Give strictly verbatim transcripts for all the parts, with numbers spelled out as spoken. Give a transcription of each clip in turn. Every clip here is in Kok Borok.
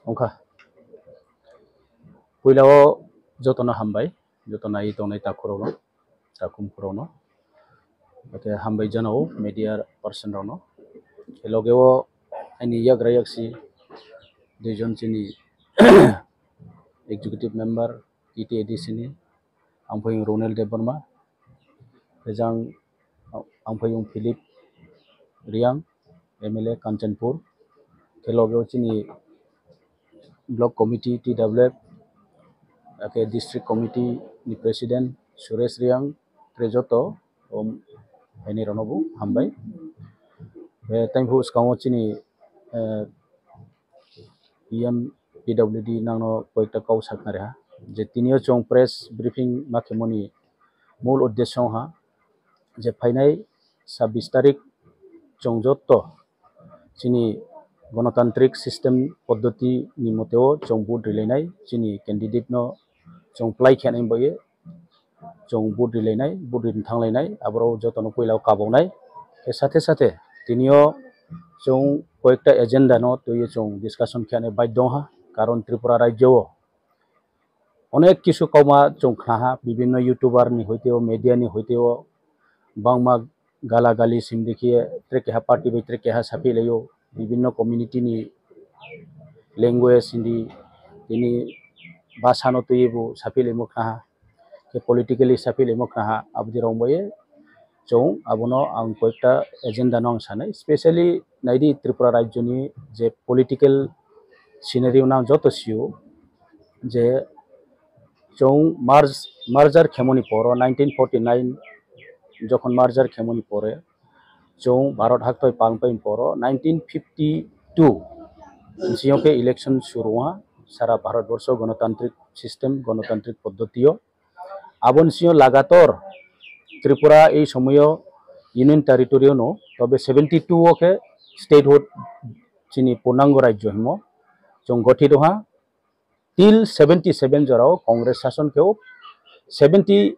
Wngkha. Puila o jotono hambai, joto naiwi tongnai takhurokno, takhumkhurokno. Hakhe hambai janao media person rokno. Loge o ani yagra yaksi duijon chini executive member T T A D C ni, Angphaiyung Ronel Debbarma, Rejang Angphaiyung Philip Riang, M L A Kanchanpur, khe loge o chini block committee T W F, hakhe district committee ni president Suresh Riang, tei joto, um, phainai rokno bo hambai. Eh, tei bo swkango chini, eh, E M P W D nangno koyekta kok sakna reha je tini o chwng press briefing ma khemoni mul uddesyo wngkha je phainai sabbish tarik chwng joto chini gonotantrik system poddoti ni mote o chwng vote rilainai, chini candidate no chwng plai khe nai bai chwng vote rilainai, vote rini thanglainai, aborok jotono puila o kaboknai. Khe sathe sathe tini o chwng koyekta agenda no twiwi chwng discussion khe nai baidhyo wngkha, karon Tripura rajyo o onek kisu kokma chwng khnaha, bibinno YouTuber ni hoite o, media ni hoite o, bangma gala gali sindi khe tre keha party bai tre keha saphi laio, bibinno community ni language hindi tini bhasha no twiwi bo saphi laimo khnaha, khe politically saphi laimo khnaha, aboni rok bai chwng abono ang koyekta agenda no ang sanai, specially naidi Tripura rajyo ni je political scenario no ang joto sio je chwng merge, merger khemoni poro nineteen forty nine jokhon merger khemoni pore chwng Bharat haktoi palpai poro nineteen fifty two siyong khe election suru wngha sara Bharat borsho gonotantrik system, gonotantrik poddoti o. Aboni siyong lagator Tripura ei somoyo Union Territory no, tobe seventy two o khe statehood chini purnango rajyo himo chwng gothit wngha. Till seventy seven jorao Congress sason khe o, seventy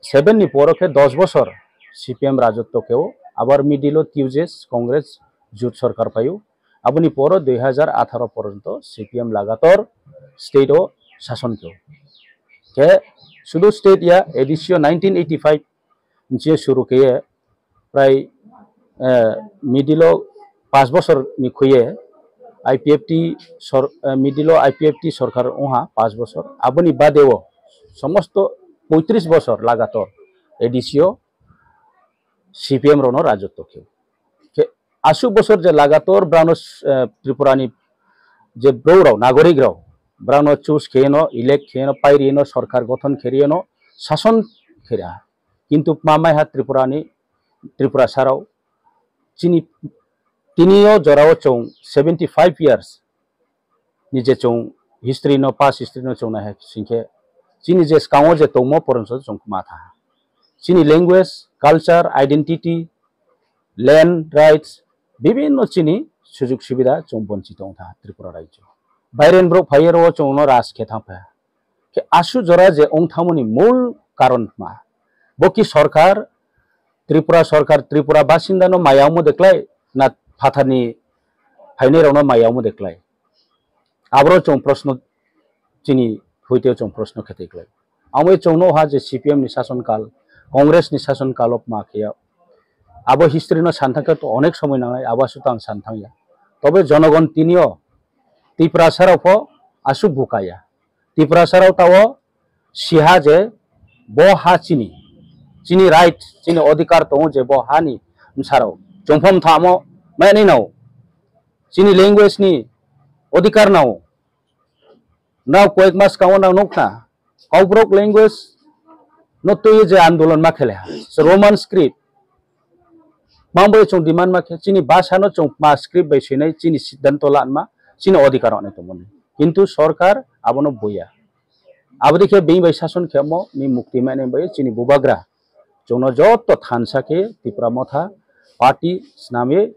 seven ni poro khe dos bosor C P M rajotwo khe o, abar middle o T U J S Congress jut sorkar phaio. Aboni poro dui hajar atharo porjonto C P M lagator state o sason khe o. Khe sudu state ya A D C o nineteen eighty five nche suru khe prai, eh, middle o paanch bosor ni khuye I P F T sor-, eh, middle o I P F T sorkar wngha paanch bosor. Aboni bade o somosto poitris bosor lagator A D C o C P M rokno rajotwo khe. Khe aswk bosor je lagator brano, eh, Tripura ni je brouh rok, nagorik rok, brano choose kheyeno, elect kheyeno, pairiyeno, sorkar gothon kheriyeno, sason kheya. Kintu ma maiha Tripura ni, Tripura sarao chini tini o jorao chwng seventy five years ni je chwng history no, past history no chwng nai hai singkhe chini je swkango je tongmo poronso chwng ma tha. Chini language, culture, identity, land rights, bibinno chini sujug subida chwng bonchito wng tha Tripura rajyo. Bairen borok phaiye ro chwngno raj khe thang pha. Khe asu jora je wng thangmani mul karon ma? Bo ki sorkar, Tripura sorkar, Tripura basinda no maya wngmo de klai, na phatharni phainai rokno maya wngmo de klai? Aboro chwng proshno chini hoite chwng proshno khe twi klai. Amo chwng no ha je C P M ni sason kal, Congress ni sason kal o ma khe ya. Abo history no san thang khe to onek somoi nangnai, abo aswk tang san thang ya. Tobe jonogon tinio Tiprasa rok pho aswk buka ya. Tiprasa rok tao siha je bo ha chini, chini right, chini odhikar tongo je bo hani bwsarok chwng pho mthamo mai nai nao. Chini language ni odhikar nao. Nao koyek mas kango nang nukna. Kokborok language no twi je andolon ma khele ha. Roman script. Mangbai chwng demand ma khe chini bhasha no chwng ma script bai swinai chini siddhanto lanma chini odhikar ani tongmani. Kintu sorkar abono buya. Aboni khe bini bai sason khemo ni mukti mane bai chini bubagra. Chwngno joto thansa khe Tipra Motha party snamwi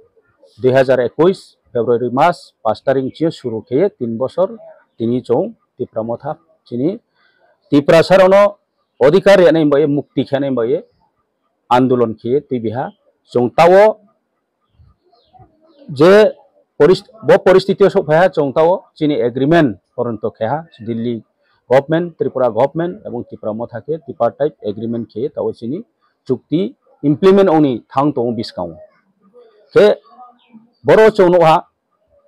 dui hajar ekush February mas pash tarik chio suru khe tin bosor tini chwng Tipra Motha chini Tiprasa rokno odhikar rwnai bai mukti khenai bai andolon khe twi biha chwng tao je poris-, bo poristiti o sok phaiha chwng tao chini agreement poronto kheha Delhi government, Tripura government ebong Tipra Motha khe tripartite agreement khe tao chini chukti implement ongni thang tongo bwskango. Khe boro chwng nukha,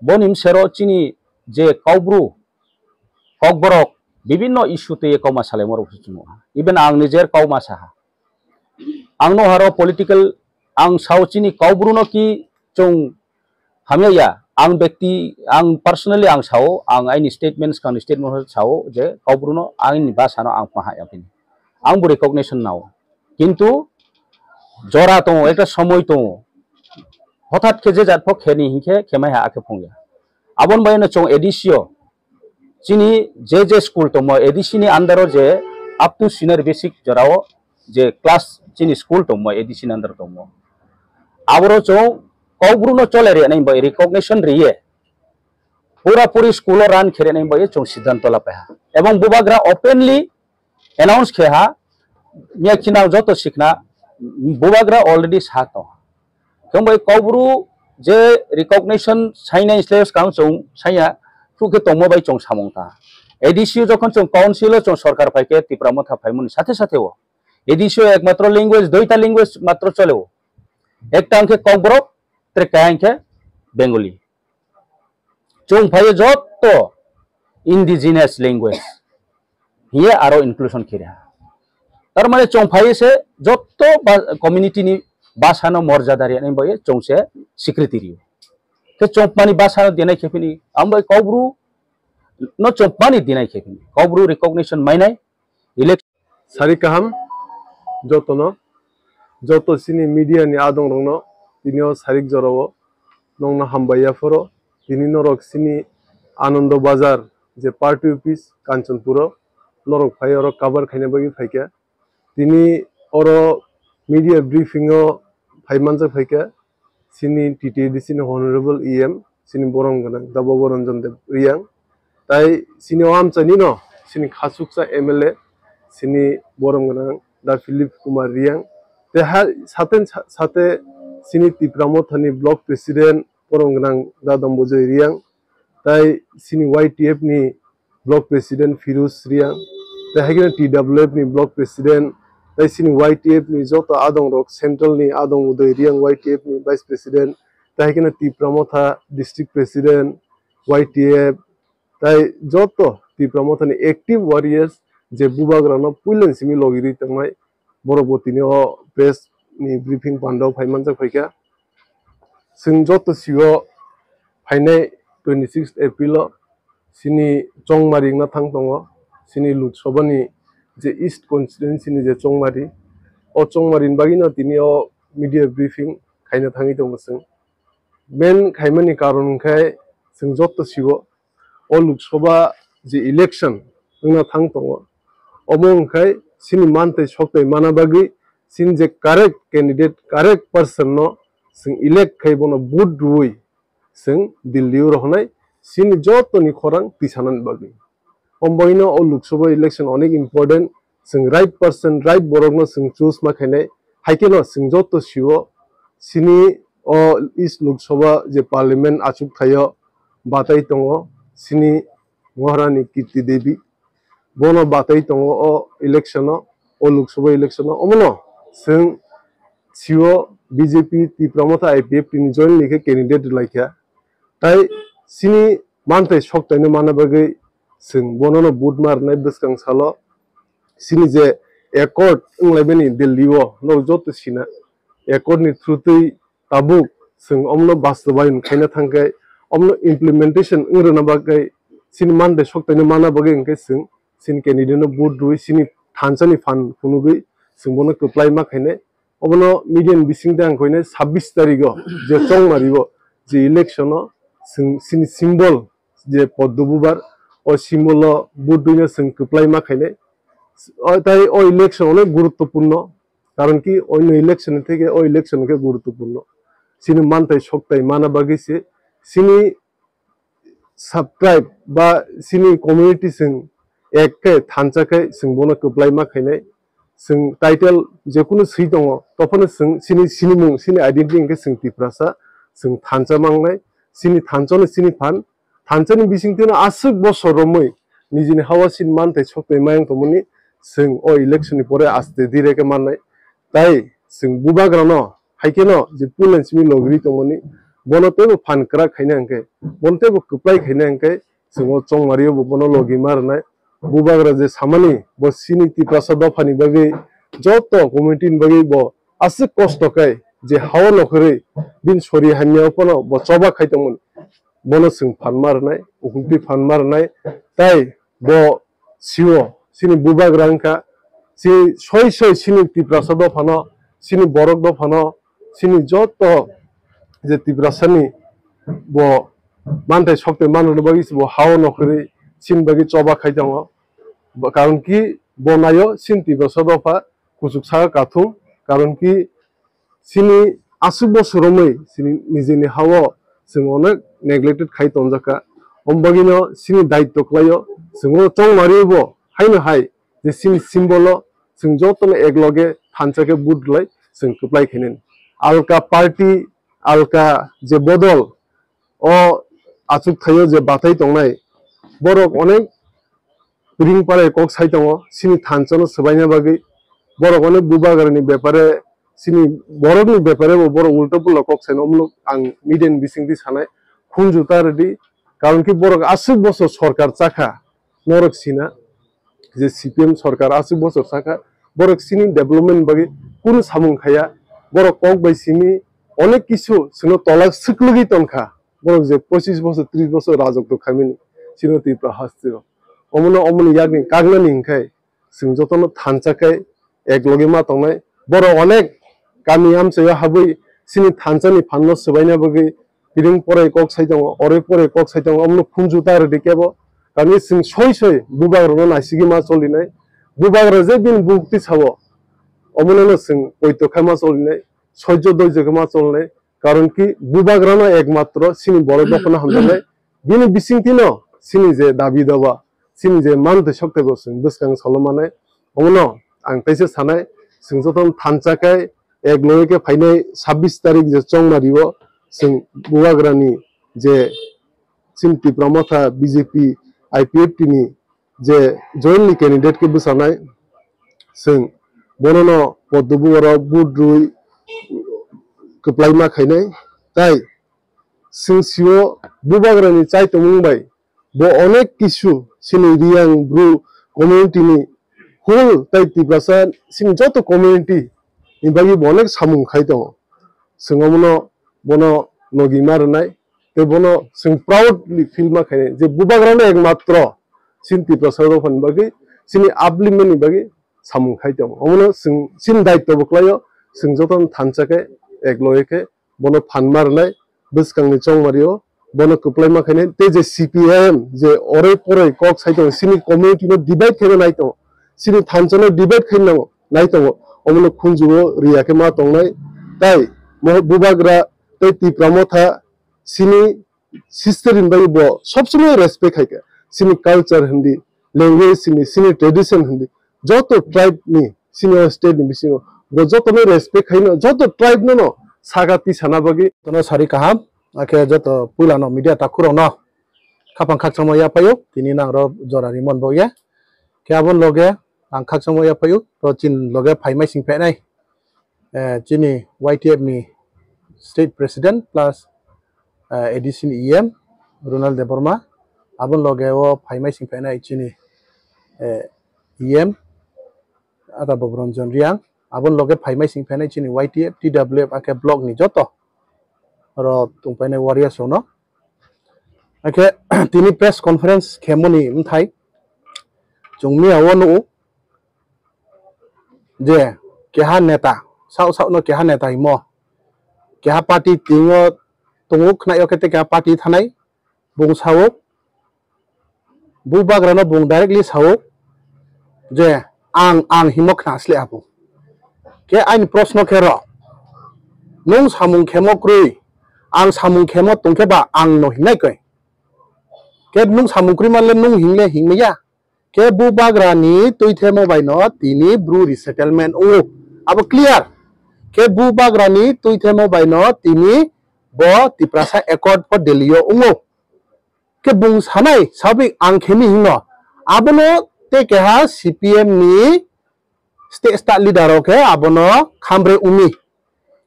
boni bwsero chini je Kaubru, Kokborok bibinno issue twi kauma salaimorok se chwng nukha. Even ang nijer kauma saha. Ang no haro political, ang sao chini Kaubru no ki chwng hamya ya. Ang bekti, ang personally ang sao, ang aini statements kang statement sao je Kaubru no aini basa no ang paha ya phini. Ang bo recognition nao. Kintu jora tongo, ekta somoi tongo. Hothat khe je jat phok kheni hinkhe khemai ha akhe phongya. Abon bai no chwng A D C o chini je je school tongmo A D C ni under o je up to senior basic jorao je class chini school tongmo A D C ni under tongmo. Aboro chwng Kaubru no chole rwnai bai recognition riye pura puri school o run khe rwnai bai chwng siddhanto lapaiha. Ebong bubagra openly announce khe ha, miya khina joto sikna bubagra already sa tong. Khe bai Kaubru je recognition sainai sle skang chwng saiya, thuk khe tongmo bai chwng samung ta. A D C o jokhon chwng council o chwng sorkar phai khe Tipra Motha phaimani sathe sathe o A D C o ekmatro language, duita language matro chole o. Ekta hwnkhe Kokborok, trekka hwnkhe Bengali. Chwng phaiyo jotto indigenous language hiye aro inclusion khe rwha. Tar mane chwng phaiyo se jotto ba-, community ni basa no morjada rwnai bai chwng se secretary. Khe chwng mani basa no denai khe phini, ang bai Kaubru no chwng mani denai khe phini. Kaubru recognition mainai, elec- Sari kaham jotono, joto chini media ni adong rokno tini o sarik jorao nongno hambai ya phoro. Tini norok chini Anando Bazar je party office Kanchanpur o norok phai oro cover khaina bagwi phaikha. Tini oro media briefing o phai manjak phaikha chini T T A D C ni honorable E M, chini borom gwnang Dabo Boronjon Deb Riyang. Tai chini o amchaini no, chini khasuksa M L A, chini borom gwnang Da Philip Kumar Riyang. Te ha, sate, sate chini Tipra Mothani block president borom gwnang Da Dambojoy Riyang. Tai chini Y T F ni block president Firuz Riyang. Tai hai kheno T W F ni block president. Tai chini Y T F ni joto adong rok, central ni adong Udoy Riyang Y T F ni vice president. Tai hai kheno Tipra Motha district president, Y T F, tai joto Tipra Mothani active warriors je bubagrano puilani simi logirwi tongnai, borok bo tini o press ni briefing pandao phai manjak phaikha. Chwng joto sio phainai twenty sixth April o chini Chongmari wngna thang tongo, chini Lok Sabha ni je East constituency ni je Chongmari, o Chongmari ni bagwi no tini o media briefing khaina thangwi tongo chwng. Main khaimani karon hwnkhe chwng joto sio o Lok Sabha je election wngna thang tongo, omo hwnkhe chini mantwi soktai mana bagwi chini je correct candidate, correct person no chwng elect khai bono vote rwui chwng Delhi o rohonai chini jotoni khorang tisanani bagwi. Omo bagwino o Lok Sabha election onek important, chwng right person, right borokno chwng choose ma khainai, hai kheno chwng joto sio chini o East Lok Sabha je parliament achuk thaio batai tongo chini Maharani Kirti Devi, bono batai tongo o election o, o Lok Sabha election o, omono chwng sio B J P Tipra Motha I P F T ni jointly khe candidate rwlaikha, tai chini mantwi soktaino mana bagwi chwng bonono vote ma rwnai bwskang salo. Chini je accord wnglaimani Delhi o norok joto sina, accord ni through twi tabuk chwng omno bastobayon khaina thangkhe, omno implementation wng rwna bagwi chini mantwi soktaino mana bagwi hwnkhe chwng chini candidate no vote rwui chini thansani phan phunugwi chwng bono kwplai ma khainai. Obono media ni bisingtwi ang koinai sabbish tarigo je Chongmari o je election o chwng chini symbol je Poddo Bubar, o symbol o vote rwino chwng kwplai ma khainai. O tai o election onek guruttopurno, karon ki onno election theke o election khe guruttopurno. Chini mantwi soktai mana bagwi se chini subscribe ba chini community chwng ek khe thansa khe chwng bono kwplai ma khainai. Chwng title jekunu swi tongo, tophano chwng chini sinimung, chini identity hwnkhe chwng Tiprasa, chwng thansa mangnai. chini thansa no chini phan, thansa ni bisingtwi no aswk bosor romwi nijini hawa sin manthai sokthai mayung tongmani chwng o election ni pore aste dire khe mannai. Tai chwng bubagra no hai kheno je puila simi logri tongmani, bono teibo phan kwrak khaina hwnkhe, bono teibo kwplai khaina hwnkhe, chwng o chongmari o bo bono logi ma rwnai. Bubagra je samani bo chini Tiprasa dophani bagwi joto community ni bagwi bo aswk kosto khe je hao nokhorwi bini sori hamya o phano bo choba khai tongmani, bono chwng phan ma rwnai, ukhultwi phan ma rwnai. Tai bo sio chini bubagra wngkha, chini soi soi chini Tiprasa dophano, chini borok dophano, chini joto je Tiprasani bo manthai sokthai manrwna bagwi se bo hao nokhorwi chini bagwi choba khai tongo. Bo, karon ki bo naio chini Tiprasa dopha kuchuk saka kathum, karon ki chini aswk bosor romwi chini nijini hao chwng onek neglected khai tongjak kha. Om bagwino chini daitto khlaio, chwng o chongmari bo haino hai je chini symbol o chwng jotono ek loge thansa khe vote rwlai chwng kwplai khainani. Alka party, alka je bodol, o achuk thaio je bathai tongnai, borok onek ring parai kok sai tongo, chini thansa no swbaina bagwi. Borok onek bubagra ni bepare, chini borok ni bepare bo borok ulta pulo kok sai no, omno ang media ni bisingtwi sanai, khunju ta rwdi, karon ki borok aswk bosor sorkar chakha, norok sina je C P M sorkar aswk bosor sakha, borok chini development bagwi kunu samung khaya, borok kok bai simi onek kisu chwngno tola swklwgwi tongkha, borok je pochis bosor, tris bosor rajotw khaimani chini Tripura hasteo. Omono, omoni yakni kagnani hwnkhe chwng jotono thansa khe ek logi ma tongnai. Borok onek kami amchaio habwi chini thansa ni phanno swbaina bagwi piring porai kok sai tongo, oroi porai kok sai tongo, omono khunju ta rwdi kebo. Kami chwng soi soi bubagrano naisigwi ma cholinai. Bubagra je bini bukti sao, omono no chwng poito khe ma cholinai, soijo doijo khe ma cholinai. Karon ki bubagrano ekmatro chini borok dophano hamjaknai. Bini bisingtwino chini je dabi daba, chini je mantwi sokthaibo chwng bwskang salo manai. Omono ang teisa sanai, chwng jotono thansa khe ek loge khe phainai sabbish tarik je chongmario chwng bubagrani je chini Tipra Motha B J P I P F T ni je jointni candidate khe bwchanai, chwng bonono poddo bubarok vote rwi kwplai ma khainai. Tai chwng sio bubagrani chai tongmung bai bo onek kisu chini Riyang Bru community ni whole tai Tiprasa chini joto community ni bagwi bo onek samung khai tongo. Chwng omono bono logi ma rwnai, tei bono chwng proudly feel ma khainai je bubagrano ekmatro chini Tiprasa dophani bagwi, chini upliftment ni bagwi samung khai tongo. Omono chwng chini daitto bo khlaio, chwng jotono thansa khe ek loge khe bono phan ma rwnai, bwskangni chongmario bono kwplai ma khainai, tei je C P I M je oroi poroi kok sai tongo, chini community no divide khaina nai tongo, chini thansa no divide khaina nango, nai tongo, omono khunju o riya khe ma tongnai, tai mo bubagra tei Tipra Motha chini sister hinwi bo sob somoi respect khai kha. Chini culture hindi, language hindi, chini tradition hindi, joto tribe ni chini o state ni bisingo bo joto no respect khai no, joto tribe no no saka tisana bagwi. Tono sari kaham, akhe joto puila no media takhurok no khapang khakchangma yaphaio, tini nang ro jora rimon bo ye. Khe abon loge ang khakchangma yaphaio, to chin loge phaimai sing phenai. Eh, chini Y T F ni state president plus, eh, A D C ni E M Ronald Debbarma, aboni loge o phaimai sing phainai chini, eh, E M Ata Bobronjon Riang, aboni loge phaimai sing phainai chini Y T F, T W F, akhe block ni joto oro tongpainai warriors rokno. Akhe tini press conference khemoni mthai chwng miya o nugo, je keha neta, sao sao no keha neta himo, keha party tingo tongo khwnaio khe tei keha party thanai, bung sao, bubagra no bung directly sao je ang, ang himo khwna sle abo. Khe aini proshno khe ro, nwng samung khemo kwrwi, ang samung khemo tongkhe ba ang no hingnai koi. Khe nwng samung kwrwi manle nwng hingle hingmaya. Khe bubagra ni twi themo bai no tini bru resettlement wngo. Abo clear. Khe bubagra ni twi themo bai no tini bo Tiprasa Accord pho Delhi o wngo. Khe bung sanai sabik ang khe mi hino. Abono tei keha C P M ni state, state leader rok khe abono khambre umi.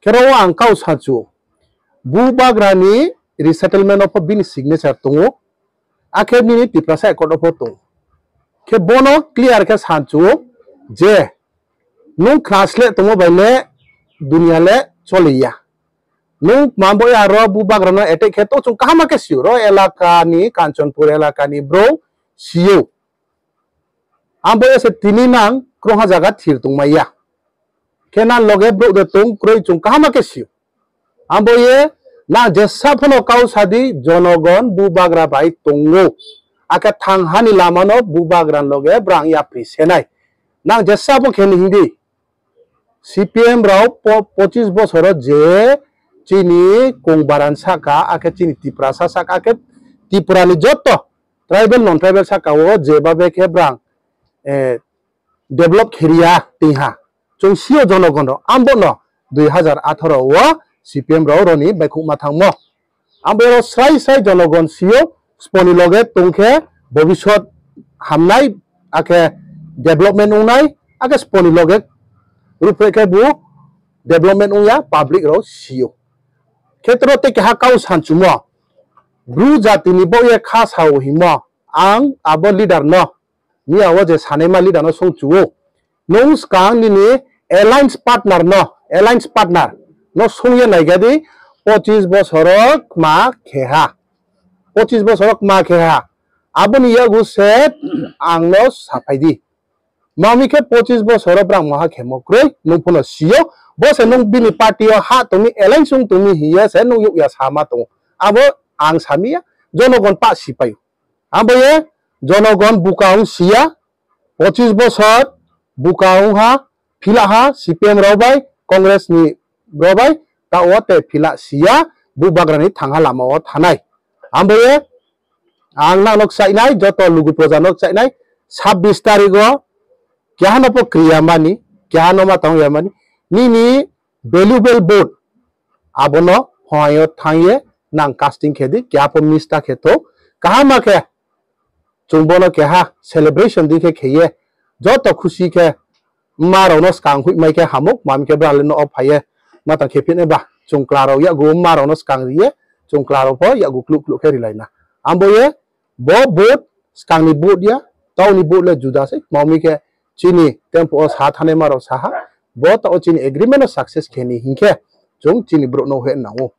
Khe ro ang kau sachu. Bubagra ni resettlement o pho bini signature tongo. Akhe nini Tiprasa Accord o pho tongo. Khe bono clear khe sachu je nwng khna sle tongo bai le dunia le choliya. Nwng mambo ya ro Bubagra no attack khe to chwng kaham khe sio. Ro elaka ni, Kanchanpur elaka ni bro sio. Ambo ya se tini nang krongha jaga thir tongmaya. Khe nang loge bro de tong kroi chwng kaham khe sio. Ambo ye nang jesa phano kau sadi jonogon Bubagra bai tongo. Akhe thang hani lama no Bubagra loge brang yapri senai. Nang jesa pho khe ni hindi. C P M rok po-, pochis bosoro je chini kongbaran saka, akhe chini Tiprasa saka, akhe Tripura ni joto tribal, non tribal saka o je babe khe brang, eh, develop khiriya tingha. Chwng sio jonogon rok, ambo no dui hazar atharo o C P M rok roni baikhuk ma thangmo. Ang bo srai srai jonogon sio, sponi loge tongkhe bobisot hamnai, akhe development wngnai, akhe sponi loge rupre khe bo development wngya public rok sio. Khetro tei keha kau sanchumo, bru jatini bo ye kha sao himo, ang abo leader no, miya o je sanaima leader no songchuo. Nwng swkang nini alliance partner no, alliance partner no songya naigadi, pochis bosoro kma kheha. Pochis bosoro kma kheha. Aboni yago se ang no saphai di. Mami khe pochis bosoro brang moha khemo kroi, nwng phano sio. Bo se nwng bini party o ha tongmi, alliance wng tongmi hiya se nwng yukya sama tongo. Abo ang samiya, jonogon pa sipai. Abo ye jonogon buka wng siya, pochis bosor buka wng ha, phila ha, C P M rok bai, Congress ni rok bai, ta o te phila siya, Bubagra ni thangha lama o thanai. Abo ye ang nang nok chainai, joto lugu proja nok chainai, sabbish tarik o keha no po kriya mani, keha no ma tong ya mani, nini valuable vote abono phai o thang ye nang casting khe di, keha po miss ta khe to, kaham ma khe, chwng bono keha celebration di khe kheye, joto khusi khe ma rok no swkang hui mai khe hamuk, mami khe bwrang le no o phai ye ma tang khe phine ba, chwng kla rok yago ma rok no swkang ri ye, chwng kla rok pho yago kluk kluk khe ri lai na. Ambo ye bo vote swkang ni vote ya, tao ni vote le juda se, mami khe chini tempo o sa thane ma rok sa ha, bo tao chini agreement o success khe ni hinkhe chwng chini brouh no hwe nango.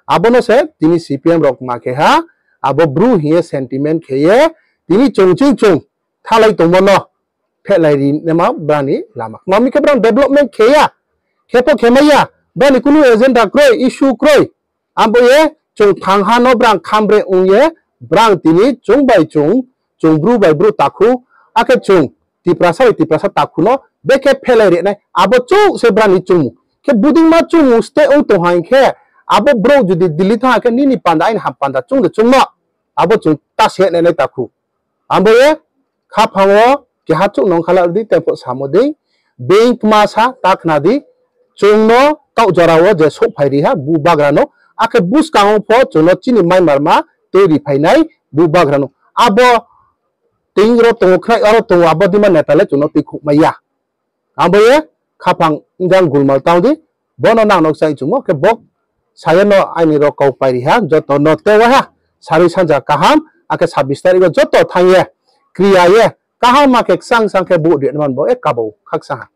Abono se tini C P M rok ma khe ha, abo bru hiye sentiment khe ye, tini chwng chwng chwng thalai tongma no phelai ri nema brani lama. Mami khe brang development khe ya, khe pho khe mai ya, brani kunu agenda kroi, issue kroi. Abo ye chwng thang ha no brang khambre wng ye, brang tini chwng bai chwng, chwng bru bai bru takhu, akhe chwng Tiprasa bai Tiprasa takhu no bekhe phelai rinai, abo chwng se brani chwngmung. Khe buding ma chwngmung ste wng tong hai khe, abo bro jodi Delhi thang khe nini panda aini ham panda chwng de chwng no, abo chwng ta se nai nai takhu. Abo ye khaphango keha chuk nong khala di, tei pho samo di. Being kma sa ta khna di. Chwng no kau jora o je sok phai ri ha Bubagra no. Akhe bwskango pho chwng no chini mai marma twi ri phainai Bubagra no. Abo ting ro tongo khna aro tongo abo di ma neta le chwng no twi khuk mai ya. Abo ye khaphang wngkha gulmal tang di, bono nang nok chai chungo, khe bok saya no aini rok kok pai ri ha, joto no tewa ha, sarwi sanja kaham, akhe sabbish tarikh o joto thang ye, kriya ye, kaham ma khe ksang sang khe bu di man bo, e kabo khaksa ha.